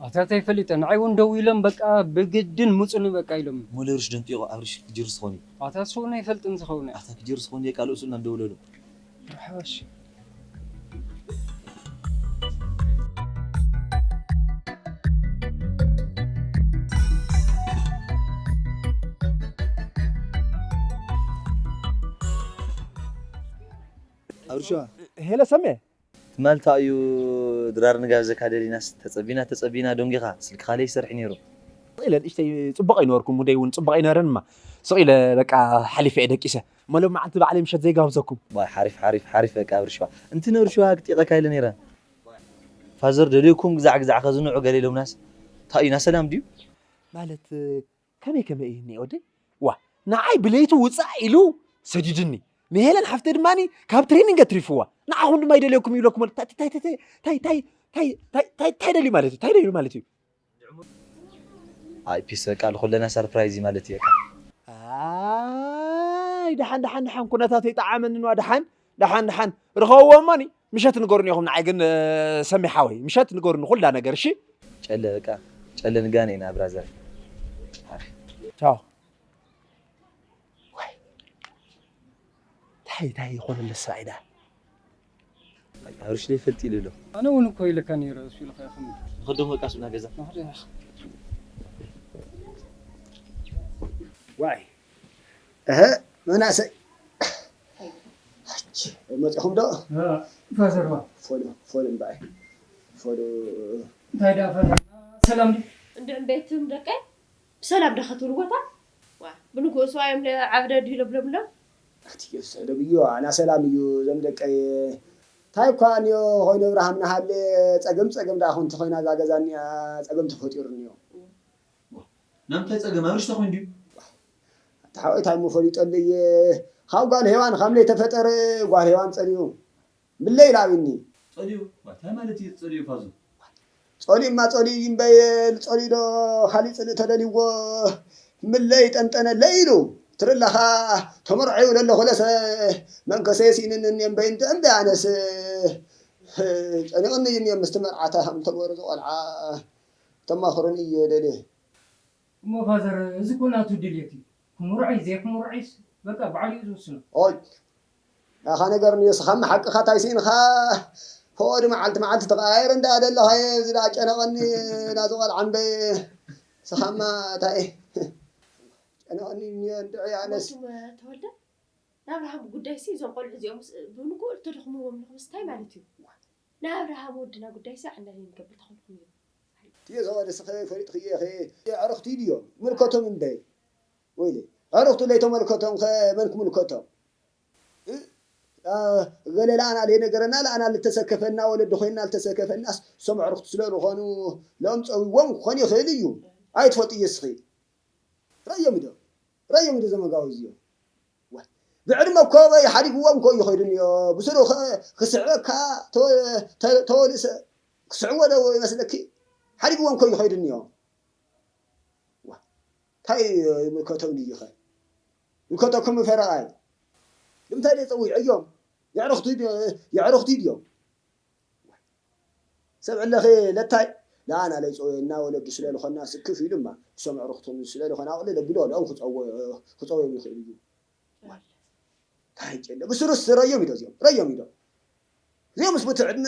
ኣታ እንታይ ፈሊጠ? ንዓይ እውን ደው ኢሎም በቃ ብግድን ምጹኒ በቃ ኢሎም። ሞለርሽ ደንጢቑ ኣብርሽ ክጅርስ ኾን እዩ። ኣታ ስውነ ኣይፈልጥን ዝኸውን። ኣታ ክጅርስ ኾን የቃልኡ ስልና እንደውለሉ። ሓባሽ። ኣብርሽዋ። ሄለ ሰሜ። ትማል ታዩ ድራር ንጋብዘካ ደሊናስ ተጸቢና ተጸቢና ዶንጊኻ ስልክኻ ለይሰርሕ ነይሩ። ስቕ ኢለ ንእሽተይ ጽቡቕ ኣይነበርኩም፣ ሙደይ እውን ጽቡቕ ኣይነበረን እማ። ስቕ ኢለ በቃ ሓሊፈ እየ ደቂሰ። መሎም መዓልቲ ባዕለይ ምሸት ዘይጋብዘኩም። ዋይ ሓሪፍ ሓሪፍ ሓሪፍ በቃ ኣብርሽዋ። እንቲ ነብርሽዋ ክጢቐካ ኢለ ነይረ። ፋዘር ደልዮኩም ግዛዕ ግዛዕ ከዝንዑ ገለ ኢሎምናስ። ታዩ ናሰላም ድዩ? ማለት ከመይ ከመይ እዩ እኒኦ ወደይ? ዋ ንዓይ ብለይቲ ውፃእ ኢሉ ሰዲድኒ። ንሄለን ሓፍተ ድማ ካብ ትሬኒንግ ኣትሪፍዋ። ንዓኹም ድማ ይደልየኩም ይብለኩም ኣሎ። ታይ ታይ ታይ ታይ ታይ ታይ ታይ ታይ ታይ ደልዩ ማለት እዩ? ታይ ደልዩ ማለት እዩ? ኣይ ፒስ በቃ ንኹለና ሰርፕራይዝ እዩ ማለት እዩ በቃ። ኣይ ደሓን ደሓን ደሓን ኩነታት ኣይጠዓመንን ዋ ደሓን ደሓን ደሓን ርኸብዎ እሞኒ ምሸት ንገሩኒ ኢኹም ንዓይ ግን ሰሚ ሓወይ ምሸት ንገሩኒ ኩላ ነገር እሺ። ጨለ በቃ ጨለ ንጋነ ኢና ብራዘር። ቻው። ዋይ ታይ ታይ ይኾነለስ ሰብኣይ ደኣ። ኣይ፣ ኣብርሽ ደይፈልጥ ኢሉ ኣሎ። ኣነ እውን እኮ ኢለካ ነይረ፣ እሱ ኢልካ ኢኹም። ንኸዶም በቃ፣ እሱና ገዛ። ንኸዶ። ዋይ። እህ፣ መናእሰይ። ኣች፣ መጺኹም ዶ? እ፣ ፋዘር ዋ። ፎሎ፣ ፎሎ እምበኣይ። ፎሎ። እንታይ ደኣ ፋዘር? ሰላም ድዩ? እንድዒ እምበይ ትም ደቀይ? ብሰላም ዶ ክትብልዎ እታ? ዋ፣ ብንግሆ ስዋ እዮም ለ-፣ ዓብደ ድዩ ለብለብሎም? ኣቲ የሰ ደብዮ፣ ኣና ሰላም እዩ፣ እዞም ደቀይ። እንታይ እኳ እንዮ ኮይኑ እብርሃም ናሃለ፣ ጸገም ጸገም ደኣ ኹን እንተኾይና እዛ ገዛ እኒኣ፣ ጸገም ተፈጢሩ እንዮ። ናምታይ ጸገም? ኣርሽ ተኾይኑ ድዩ? ኣታ ሓወይ፣ እንታይ እሞ ፈሊጠሉ እየ? ካብ ጓል ሄዋን፣ ካብ ለይተፈጠረ ጓል ሄዋን ጸልዩ። ምለይ ኢሉ ኣብኒ። ጸልዩ? ዋ፣ እንታይ ማለት እዩ ጸልዩ ፋዙ? ጸልዩማ ጸልዩ እዩ እምበይ፣ ጸልዩ ዶ ካሊእ ጽልኢ ተደልይዎ ምለይ ጠንጠነለይ ኢሉ። ትርለኻ ተመርዐዩ ለለኹ ለሰ መንከሰ ሲንንኒ እምበይ እንደ እምበይ ኣነስ ጨኒቕኒ እዩ እኒኦ ምስቲ መርዓታ ከም ተገበሩ ዝቖልዓ ተማኽሩኒ እየ ደልየ። እሞ ፋዘር፣ እዚ እኮ ናቱ ድልየት እዩ። ክምርዖይ ዘይክምርዖይስ በቃ ባዕሉ እዩ ዝውስኖ። ኦይ፣ ናኻ ነገር ንዮ፣ ስኻማ ሓቅኻ እንታይ ስኢንኻ? ፎኦዲ መዓልቲ መዓልቲ ተቐያየር እንዳ ደለኻዮ፣ እዚ ደኣ ጨነቐኒ፣ ናዚ ቆልዓ እምበይ፣ ስኻማ እንታይ ጨነቐኒ ንዮ፣ እንድዒ ኣነስ። ወንድም ተወልደ፣ ንኣብርሃም ጉዳይሲ እዞም ቆልዑ እዚኦምስ ብንግኡ እተደኽምዎም ኣለኹምስ እንታይ ማለት እዩ? ንኣብርሃም ወድና ጉዳይሲ ዓንዳሊ ንገብር ተኾንኩም እዩ። ትየ ዘዋደ ስኸ ፈሊጥኽዮ ኢኺ፣ ኣዕርኽቱ ድዮም? ምልከቶም እምበይ። ወይለ፣ ኣዕርኽቱ ለይተመልከቶም ከ መን ክምልከቶም? እ? አ፣ ገለ ለኣና ለይነገረና፣ ለኣና ልተሰከፈና፣ ወለዲ ኮይንና ልተሰከፈናስ፣ እሶም ኣዕርኽቱ ስለ ዝኾኑ፣ ሎም ጸዊዎም ክኾን ይኽእል እዩ። ኣይትፈልጥዮ እስኺ። ረዮም ዶ? ረዮም ዶ ዘመጋዊ እዚኦም? ዋይ፣ ብዕድመ እኮ ወይ ሓዲግዎም እኮ እዩ ኸይዱ እኒኦ። ብስሩ ኸ-፣ ክስዕበካ ተወ-፣ ተ-፣ ተወልሰ ክስዕዎ ዶ ይመስለኪ? ሓዲግዎም እኮ እዩ ኸይዱ እኒኦ። ዋ፣ እንታይ ይምልከቶም ድዩ ኸ? ይምልከተኩም ፈረቓይ። ንምንታይ ደይ ጸዊዐዮም? የዕርኽቱ ድዮ-፣ የዕርኽቱ ድዮም? ሰብ ዕለኸ ለታይ ንኣና ለይጸወየና ወለዱ ስለ ልኾና ስክፍ ኢሉ እማ እሶም ኣዕርኽቶም ስለ ልኾና ኣቕልለ ብሎ ለኦም ክጸወ-፣ ክጸወዮም ይኽእል እዩ። እንታይ ጨለ ብስሩስ ረዮም ኢዶ እዚኦም፣ ረዮም ኢዶ። እዚኦም ምስ ብቲ ዕድመ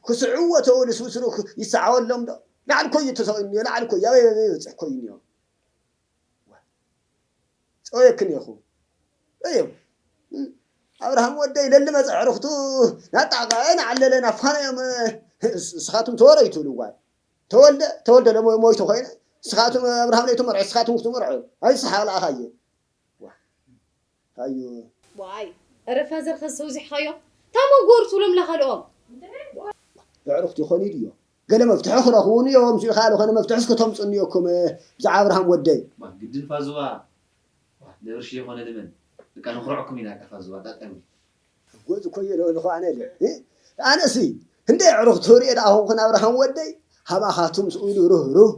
ክስዕዎ ተወልስ ብስሩ ክ-፣ ይሰዓወሎም ዶ? ላዕሊ እኮ እዩ ተሰቒሉ እኒኦ፣ ላዕሊ እኮ እዩ፣ ኣበይ፣ ኣበይ በፂሑ እኮ እዩ እኒኦ። ጸወየክን ኢኹ። እዮም። ኣብርሃም ወደይ ለሊ መጸ ዕርኽቱ ናጣቐ ናዓለለ ናፋነዮም። ንስኻትኩም ተወረዩ ትብሉ ጓል። ተወልደ፣ ተወልደ ለሞ ሞይቱ ኮይነ። ንስኻትኩም ኣብርሃም ለይትመርዑ፣ ንስኻትኩም ክትመርዑ። ኣይስሓቕ ለኣኻየ። ዋ። ኣዩ። ዋይ፣ ኧረ ፋዘር ኸስ ዘውዚሕኻዮ። ታሞ ጎር ትብሎም ለኻልኦም። ኣዕሩኽቲ ይኾኑ ድዮ? ገለ መፍትሒ ክረኽቡ እዮም፣ ስኢኻ ዝኾነ መፍትሒ እስከ ተምጽኡ እኒኦኩም፣ ብዛዕባ ኣብርሃም ወደይ። ዋ፣ ግድን ፋዙዋ። ዋ፣ ነብርሽ የኾነ ልመን። በቃ ንኹርዕኩም ኢና፣ ፋዙዋ፣ ጣጣ ይብሉ። ጎዝ እኮ እየ ለበልኹ ኣነ ኢለ። እ? ኣነሲ፣ እንደ ኣዕሩኽቲ ርእየ ደኣ ኾንኩን ኣብርሃም ወደይ፣ ሃባኻቱም ስኡ ኢሉ ሩህ ሩህ፣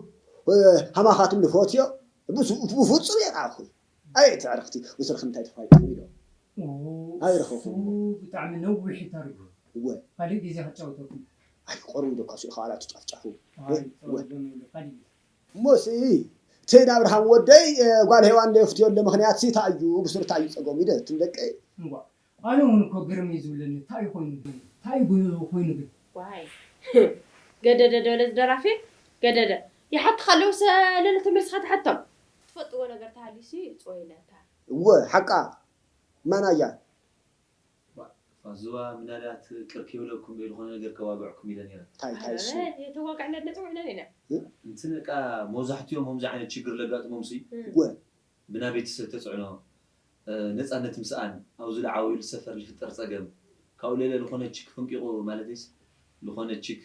እ፣ ሃባኻቱም ልፎትዮ፣ ብሱ-፣ ብፍጹም እየ ደኣ ኹ። ኣየ፣ እቲ ኣዕሩኽቲ፣ ብስርኺ እንታይ ተፋይጥኩም ኢሎ? ኦ፣ ኣይረኸብኩ። እሱ ብጣዕሚ ነዊሕ እዩ ታሪኹ። እወ። ካልእ ግዜ ከጫውተኩም። ኣይቆርብ ዶ ካሱ ኢኻ ዋላ ትጫፍጫፉ። እሞ ሲ እቲ ናብርሃም ወደይ እ፣ ጓል ሄዋን ደየፍትየሉ ምኽንያት ሲ እንታይ እዩ? ብስሩ እንታይ እዩ ጸገሙ? ኢደ ትም ደቀይ። እዋ፣ ኣነ እውን እኮ ግርም እዩ ዝብለኒ። እንታይ እዩ ኮይኑ ግን? እንታይ እዩ ኮይኑ ግን? ዋይ። ገደደ ዶ ለዚ ደራፊ? ገደደ። ይሓትኻ ኣለዉ ሰለለ ተመልስኻ ትሓቶም። ትፈልጥዎ ነገር ተሃልዩ ሲ ጽወይለካ። እወ፣ ሓቃ። ማናያ። ፋዙዋ ምናልባት ቅር ከይብለኩም ወይ ዝኾነ ነገር ከባግዕኩም ኢለ ነይረ። እንታይ እንታይ እሱ? ኣረ፣ የተዋጋዕና ነጥብ ኢና። እንትን በቃ መብዛሕትኦም ከምዚ ዓይነት ችግር ለጋጥሞም ሲ እም። ወ ብና ቤተሰብ ተጽዕኖ፣ እ፣ ነጻነት ምስኣን፣ ኣብዚ ዝዓበዩሉ ሰፈር ዝፍጠር ጸገም፣ ካብኡ ሌለ ዝኾነ ችክ ፍንቂቑ ማለተይስ፣ ዝኾነ ችክ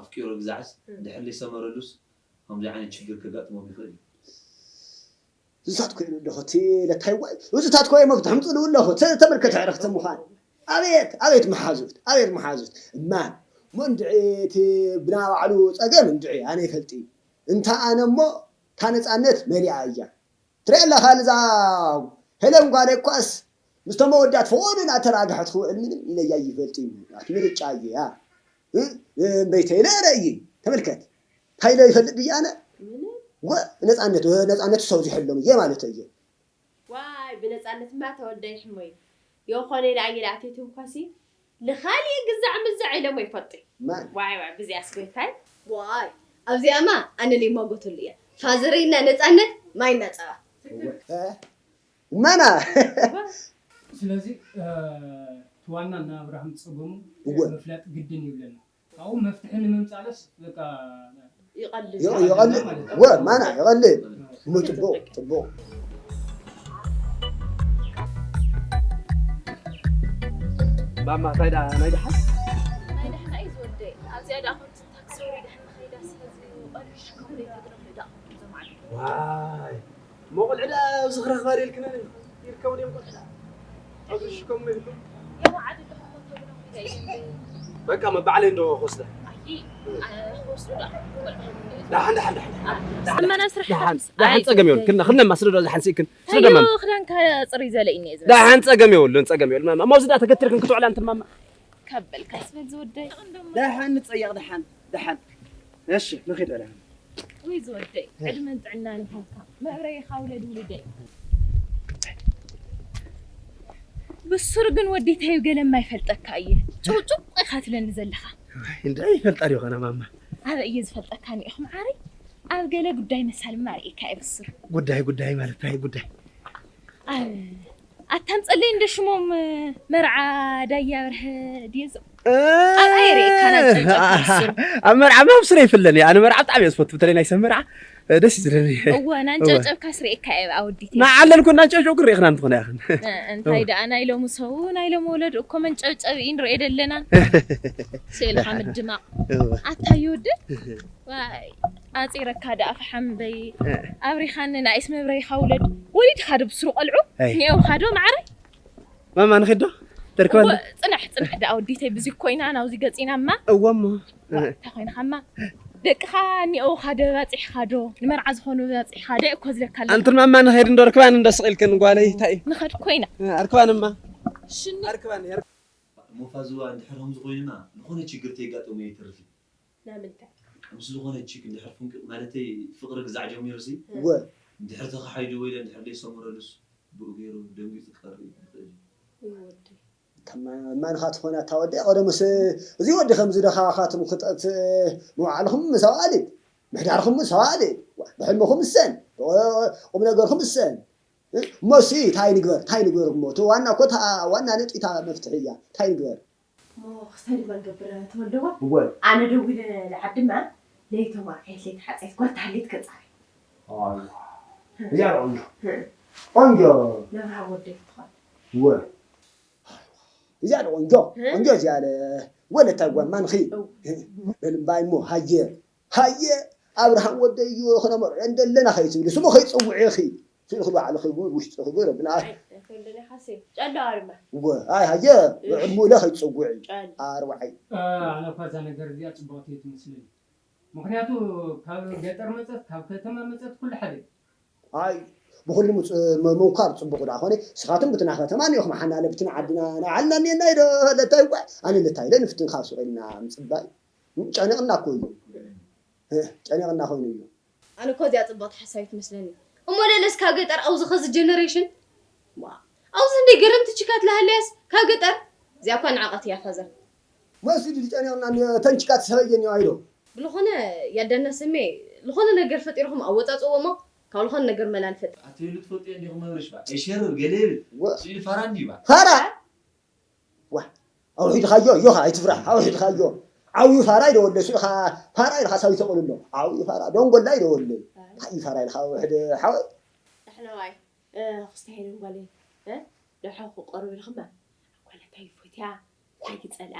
ኣፍቂሩ ግዛዕስ፣ እም። ድሕር ዘይሰመረሉስ፣ ከምዚ ዓይነት ችግር ከጋጥሞም ይኽእል እዩ። እዚታት ኮይኑ ኣለኹ፣ እቲ ለታይ ዋይ፣ እዚታት ኮይ መፍትሒ ምጽሉ ኣለኹ፣ ተ-፣ ተመልከት ዕረኽቲ ምዃን። ኣቤት፣ ኣቤት መሓዙት፣ ኣቤት መሓዙት። እማ፣ እሞ እንድዒ እቲ ብና ባዕሉ ጸገም እንድዒ ኣነ ይፈልጥ እዩ። እንታ ኣነ እሞ፣ እታ ነጻነት መሊኣ እያ። ትሪኣ ኣለኻ፣ ነዛ ሄለን ጓል እኳስ ምስቶም መወዳት ፈቐዱ እናተራግሐት ክውዕል ምንም ኢለያ ይፈልጥ እዩ። ኣቲ ምርጫ እዩ፣ ያ። እ? እምበይተይ ኢለ ረእይ። ተመልከት። እንታይ ኢለ ይፈልጥ ብዬ ኣነ? ምንም። ወ-፣ ነጻነት፣ ወ-፣ ነጻነት ሰው ዝሕሎም እየ ማለት እየ። ዋይ፣ ብነጻነትማ ተወልደ ይሕሞይ። የኾነ ኢለ ኣየለ ኣትየትም ኳሲ፣ ንኻሊእ ግዛዕ ምዛዕ ኢሎሞ ይፈጡ። ማን? ዋይ፣ ዋይ፣ ብዚኣስ ጎይታይ። ዋይ፣ ኣብዚኣማ ኣነ ለይማጎተሉ እየ። ፋዘረይና ነጻነት፣ ማይና ጸባ። እ? ማና? ስለዚ፣ እ፣ እቲ ዋና እና ኣብርሃም ጸገሙ እወ። ምፍላጥ ግድን ይብለና። ካብኡ መፍትሒ ንምምጻእስ በቃ ይቐልል። ይቐ-፣ ይቐልል። ማለት እዩ። ወ፣ ማና ይቐልል። እሞ ጽቡቕ፣ ጽቡቕ። ማማ፣ እንታይ ደኣ፣ ናይ ደሓን? ናይ ደሓን እዩ ዝወደይ። ኣብዚኣ ደኣ ከምዚ ታክሲ ወሪዳ ንኸይዳ፣ ስለዚ ቀልሽ ከምዚ ይነግረኒ ደኣ ከምዞም ዓድታት። ዋይ፣ እሞ ቆልዑ ደኣ ኣብዚ ክረኽባ ደልክነን ይርከቡ ድዮም ቆልዑ ደኣ? ኣብዚ ሽኮም ይህሉ? ያው ዓዲ ኣለኹ እኮ ተብሎም ኢለ እየ እንደ በቃ፣ መ-፣ ባዕለይ እንዶ ክወስዳ። ኣይ፣ እ፣ ክወስዱ ደኣ ቆልዑ። ደሓን፣ ደሓን፣ ደሓን። ኣመና ስራሕ ደሓን፣ ደሓን፣ ኣይ፣ ጸገም የብሉን። ክልና፣ ክልና ማስረዶ ደሓን ስኢክን። ስረዶ ታዩ ማማ። ክዳንካ ጽሪ ዘለ ኢነ ዝብል። ደሓን ጸገም የብሉን፣ ጸገም የብሉን። ማማ፣ እሞ እዚ ደኣ ተገትርክን ክትውዕላ እንትን ማማ። ካብ በልካስ በል ዝወደይ። ደሓን ንጸየቕ፣ ደሓን፣ ደሓን። እሺ፣ ንኺድ በላ። ወይ ዝወደይ፣ እ። ዕድመን ጥዕናን ይሃብካ። መብረይኻ ውለድ ውልደይ። ብሱር ግን ወዲተይ ገለ የማይፈልጠካ እየ። ጭውጭው ኢኻ ትለኒ ዘለኻ። እንታይ ይፈልጣ ዲዩ ኸነ ማማ? ኣበይ እየ ዝፈልጠካ ኒኢኹም ዓረይ? ኣብ ገለ ጉዳይ መሳልማ ርኢካ እየ ብሱር። ጉዳይ፣ ጉዳይ ማለት እንታይ ጉዳይ? ኣብ ኣታምጸለይ እንደ ሽሞም መርዓ ዳያ በርሀ ድየዞ? እ፣ ኣብ ኣየር እካ ናብ ጨብጨብካ ስር። ኣብ መርዓ ምናምን ስረ ይፍለኒ። ኣነ መርዓ ብጣዕሚ እየ ዝፈቱ፣ በተለይ ናይ ሰብ መርዓ፣ እ፣ ደስ እዩ ዝለኒ። እወ፣ ናንጨብጨብካ ስረ እካ እየ ኣወዲት እየ። ንዓለልኩ እናንጨብጨብኩ ርኢኽና እንትኾነ ያኽን። እ፣ እንታይ እወ። ደኣ ናይ ሎሚ ሰው፣ ናይ ሎሚ ወለድ እኮ መንጨብጨብ እዩ ንሪኦ ደለና። ስእልኻ ምድማቕ። እወ። ኣታ ይወድእ? ዋይ፣ ኣጺረካ ደኣ ፈሓም በይ። እ። ኣብሪኻኒ ንኣይስ መብረይኻ ውለድ። ወሊድኻ ዶ ብስሩ ቆልዑ? ኣይ። ኒኦኻ ዶ ማዕረ? ማማ ንኺድ ዶ? ተርክበኒ። እወ፣ ጽናሕ፣ ጽናሕ ደኣ ወዲተይ፣ ብዙ ኮይና ናብዚ ገጺና እማ። እወ እሞ። ዋ፣ እንታይ ኮይንኻ እማ? ደቅኻ ኒኦኻ ዶ ባጺሕኻ ዶ? ንመርዓ ዝኾኑ ባጺሕኻ ዶ እኮ ዝለካ ኣለና። ኣንትን ማማ ንኸይድ እንዶ ርክባን እንዶ ስቕ ኢልክን ጓለይ፣ እንታይ እዩ? ንኸድ ኮይና። እ፣ ኣርክባን እማ። ሽኒ። ኣርክባን፣ ኣርክ-፣ እሞ ፋዝዋ እንድሕር ከምዚ ኮይንና፣ ዝኾነ ችግር ተይጋጠሙ ኣይተርፍን። ናምንታይ? ምስ ዝኾነ ቺክ እንድሕር ፍንቅ-፣ ማለተይ ፍቕሪ ግዛዕ ጀሚሩሲ፣ እወ። እንድሕር ተኻሒዱ ወይ እንድሕር ዘይሰመረሉስ ብኡ ገይሩ ደንጊጹ ክቐርብ ይኽእል እዩ። ውይ ወደይ። እማ ንኻ ትኾና እታ ወዲ ቀደምስ እዚ ወዲ ከምዚ ደኻኻትም ክጠት ምውዓልኹም ምስ ኣዋልድ፣ ምሕዳርኹም ምስ ኣዋልድ፣ ብሕልምኹም እሰን፣ ቁም ነገርኹም እሰን። እሞሲ እንታይ ንግበር? እንታይ ንግበር እሞ? እቲ ዋና እኮ እታ ዋና ነጥቢ እታ መፍትሒ እያ። እንታይ ንግበር? እሞ ክስታይ ድማ ንገብር ተወልደዋ። እወ። ኣነ ደዊለ ንዓድማ ለይቶም ኣርዓየት ለይተሓፀየት ጓል ተሃልየት ከፃሪ። ኣይዋ። እዚኣ ቆንጆ። እ። ቆንጆ። ነብርሃ ወደይ ክትኾን። እወ። እዚኣ ቆንጆ። እ? ቆንጆ እዚኣ ለ-፣ ወለታ ጓል ማንኺ። እው። በል እምባይ እሞ ሃየ። ሃየ ኣብርሃም ወደይ እዩ ክነመርዖ እንደለና ከይትብሊ ስሙ ከይትፅውዒ ኢኺ። ስልኺ ባዕልኺ እውን ውሽጥኺ እውን ረብና። ኣይ፣ ኣይኮንደን ኢኻ ሴ። ጨለዋ ድማ። እወ፣ ኣይ፣ ሃየ፣ እሺ። ዕድሙ ኢለ ከይትጽውዒ። ጨል። ኣርባዓይ። እ፣ ኣነ እኳ እዛ ነገር እዚኣ ጽቡቕቲ እየ ትመስለኒ። ምኽንያቱ ካብ ገጠር መጸት፣ ካብ ከተማ መጸት ኩሉ ሓደ እዩ። ኣይ፣ ብኹሉ ምጽ-፣ ም-፣ ምንኳር ጽቡቕ ደኣ ኾነ፣ ንስኻትም ብትና ከተማ እኒኦኹም፣ ሓና ለብትና ዓድና ንባዕልና እኒኤና ኢዶ ለታይ እኳ፣ ኣነ ለታይ ኢለ ንፍትን ካብ ሱቕ ኢልና ምጽባይ። ጨኒቕና እኮ እዩ። እ፣ ጨኒቕና ኮይኑ እዩ። ኣነ እኮ እዚኣ ጽብቕቲ ሓሳብ ትመስለኒ። እሞ ለለስ ካብ ገጠር ኣብዚ ኸዚ ጀነሬሽን፣ ዋ፣ ኣብዚ እንደ ገረምቲ ችካት ላሃለያስ ካብ ገጠር እዚኣ እኳ ንዓቐት እያ ኸዘር። መሲሉ ዝጨኒቕና እተን ችካት ሰበየን እዩ ኣይዶ። ብልኾነ ያዳና ስሜ ልኾነ ነገር ፈጢርኹም ኣወጻጽእዎ እሞ ካብ ልኾነ ነገር መላ ንፈጥር። ኣትህሉ ትፈልጥዮ እንዲኹም መብርሽ ባ። ኣይሸርር ገለ ይብል። ወ- ስኢሉ ፋራ እንዲዩ ባ። ፋራ? ዋ፣ ኣውሒድኻዮ፣ ዮኻ፣ ኣይትፍራሕ፣ ኣውሒድኻዮ። ዓብዩ ፋራ ኢለ ወለ፣ ስኢኻ ፋራ ኢልካ ሳብ ይተቕልሎ። ዓብዩ ፋራ፣ ደንጎላ ኢለ ወለ። እንታይ እዩ ፋራ ኢልካ ውሕድ ሓወይ? ዳሕና ዋይ፣ እ፣ ክስታይ ደንጓለይ፣ እ፣ ደሓው ክቆርብ ኢልክማ። ጓል እንታይ ይፎትያ፣ እንታይ ይጸልኣ፣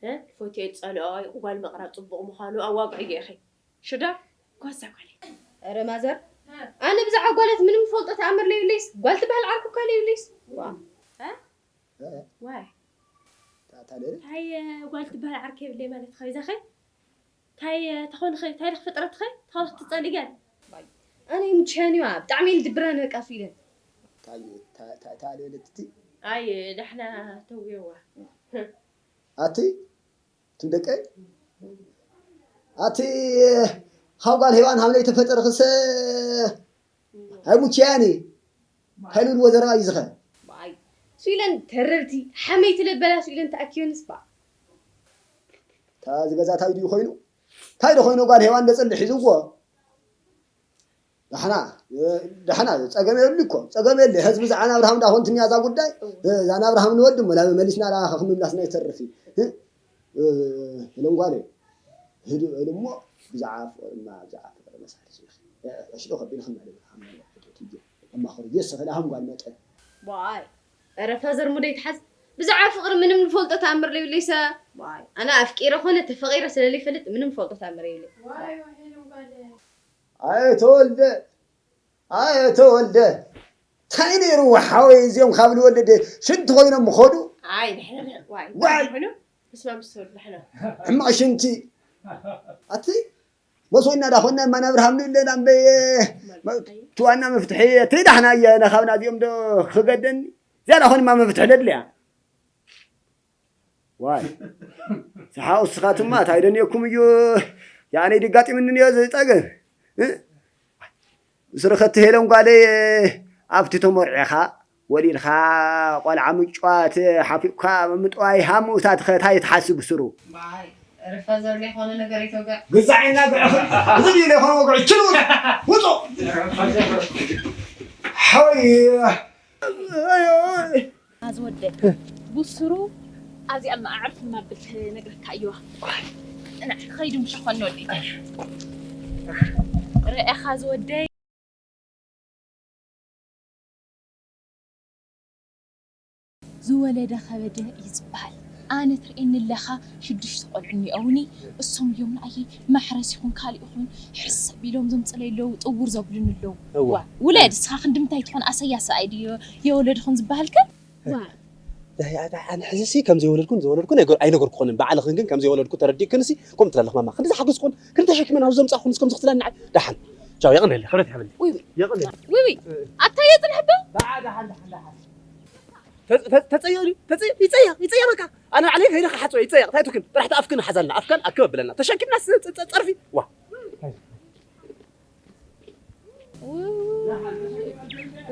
እ፣ ይፎትዮ ይጸልኦ፣ ጓል ምቕራብ ጽቡቕ ምዃኑ ኣዋግዕዮ ኢኺ። ሽዶ፣ ጓሳ ጓለይ። ኧረ ማዘር፣ እ። ኣነ ብዛዕባ ጓላት ምንም ፈልጦ ተኣምር ለይብለይስ፣ ጓል ትበሃል ዓርኩ እኳ ለይብለይስ። ዋ። እ? እ? ዋይ። ታ-፣ ታዲያ? እንታይ፣ እ፣ ጓል ትበሃል ዓርኪ የብለይ ማለት ኸ ይዛኸ? እንታይ፣ እ፣ ተኾንኸ? እንታይ ልኽ ፍጥረትኸ? ተኾንኽ ትጸሊገን? ኣነ ይምችኸን እዩ፣ ብጣዕሚ እዩ ልድብረን በቃ ፊለን። ታይ-፣ ታ-፣ ታ-፣ ታዲያ ልትቲ? ኣይ፣ ዳሕና ተውየዋ። ኣቲ? ትም ደቀይ? ኣቲ፣ ካብ ጓል ሄዋን ሃም ለይተፈጠርኽሰ ኣይሙችያኒ። ከልብል ወዘረባ እዩ ዝኸ። ባይ። ስኢለን ተረርቲ፣ ሓመይቲ ለበላ ስኢለን ተኣኪበንስ ባ። እታ ዝገዛ ታይ ድዩ ኮይኑ? ታይ ዶ ኮይኑ ጓል ሄዋን ደጽሊ ሒዝዎ? ዳሕና፣ እ፣ ዳሕና፣ ጸገም የብሉ እኮ፣ ጸገም የለ። ህዝቢ ዝዓና ኣብርሃም ዳኾን ትንያ እዛ ጉዳይ፣ እወ። እ፣ እዛ ናብርሃም ንወዲ እሞ፣ ላበ መሊስና ዳ ከኽምምላስና ይተርፍ እዩ። እ፣ እ፣ እሎም ጓለይ፣ ህድእ በሉ እሞ፣ ብዛዕባ ፍቕሪ እማ፣ ብዛዕባ ፍቕሪ መሳርሒ፣ እ፣ እሺ ዶ ከቢልክና ዶ፣ ኣማኽሩ፣ የስኽል ኣህም ጓል መጠ። ዋይ፣ ኧረ ፋዘር ሙደይ ትሓዝ፣ ብዛዕባ ፍቕሪ ምንም ንፈልጦ ተኣምር ለይብለይሰ። ዋይ፣ ኣነ ኣፍቂረ ኾነ ተፈቒረ ስለ ለይፈልጥ ምንም ፈልጦ ተኣምር የብለይ። ዋይ፣ ዋይ፣ እሎም ጓለይ። ኣየ ተወልደ፣ ኣየ ተወልደ፣ እንታይ ነይሩ ሓወይ፣ እዚኦም ካብ ልወልድ ሽንቲ ኮይኖም ምኸዱ? ኣይ፣ ንሕና፣ ንሕና፣ ዋይ፣ ዋይ። እንታይ ኮይኑ? ምስማ ምስ ተወልድ ንሕና። ሕማቕ ሽንቲ። ኣቲ፣ መሶይና ዳኾና፣ እማ ናብ ብርሃም ንብለና እምበየ፣ ማለት፣ ኣይ። ትዋና መፍትሒ፣ እቲ ዳሕና እየ፣ ነኻብና እዚኦም ዶ ክገደኒ? እዚኣ ዳኾን እማ መፍትሒ ለድልያ። ዋይ። ሰሓቕ እስኻትማ፣ ታይ ደንየኩም እዩ? ያኔ ድጋጢምኒ እዮ ዝጠግብ። እ? ስርኸቲ ሄለን ጓለይ፣ ኣብቲ ተመርዒኻ፣ ወሊድኻ፣ ቆልዓ ምጭዋት፣ ሓፊቕካ ምጥዋይ፣ ሃሙታትኸ ታይ ትሓስብ ስሩ? ባይ፣ ርፋ ዘሎ ይኾነ ነገር ይተውጋእ። ግዛዕ ይናግዕኽን፣ እዚ ድዩ ዘይኮነ ወግዒ? ችሉ ውጹ! ሓወይ! ኣዚ ወደይ፣ ብስሩ ኣብዚኣ መዓርፍ ማብል ትነግረካ እየዋ። ጽናሕ፣ ኸይዱ ምሸኾኒ ወደይ። ርኤኻ ዝወደይ። ዝወለደ ከበደ እዩ ዝበሃል። ኣነ ትርእየኒ ኣለኻ፣ ሽዱሽተ ቆልዑ እኒኦውኒ፣ እሶም እዮም ንኣየይ ማሕረስ ይኹን ካልእ ይኹን ሕሰብ ኢሎም ዘምፅለይ ኣለዉ፣ ጥውር ዘብሉኒ ኣለዉ። እዋ። ዋ፣ ውለድ፣ እስኻ ክንዲ ምንታይ ትኾን ኣሰያ ሰብኣይ ድዮ የወለድኹን ዝበሃልከ? ዋ። ኣነ ሕዚሲ ከም ዘይወለድኩን ዘወለድኩን ኣይገ-፣ ኣይነገርኩኹንን። ባዕልኽን ግን ከም ዘይወለድኩ ተረዲእክንሲ፣ ከምኡ ትላለኽ ማማ። ክንዲ ዝሓገዝኩን፣ ክንዲ ተሸኪመን ኣብዚ ዘምጻእኩንስ ከምዚ ክትብላኒ ንዓይ? ደሓን። ቻው፣ የቐንየለይ። ክብረት ይሃበለይ። ውይ፣ ውይ። የቐንየለይ። ውይ፣ ውይ። ኣታ የጽንሕባ? ደሓን፣ ደሓን፣ ደሓን፣ ደሓን። ተ-፣ ተ-፣ ተጸየቑ ድዩ? ተጸየቑ፣ ይጸየቕ፣ ይጸየቕ በቃ። ኣነ ባዕለይ ከይደ ክሓጽቦ ይጸየቕ። እንታይ ትብክን? ጥራሕ እቲ ኣፍክን ሓዛልና። ኣፍካን ኣክብ ኣብለና። ተሸኪምና ስ-፣ ጸ-፣ ጸ-፣ ጸርፊ። ዋ። ውይ፣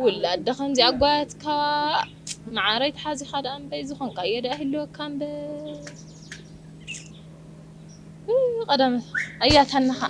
ውላድ ዶ ከምዚ ኣጓያትካ መዓረይ ተሓዚኻ ደኣ እምበይ ዝኾንካዮ ደኣ ይህልወካ እምበር። ውይ፣ ቀደም ኣያታንኻ።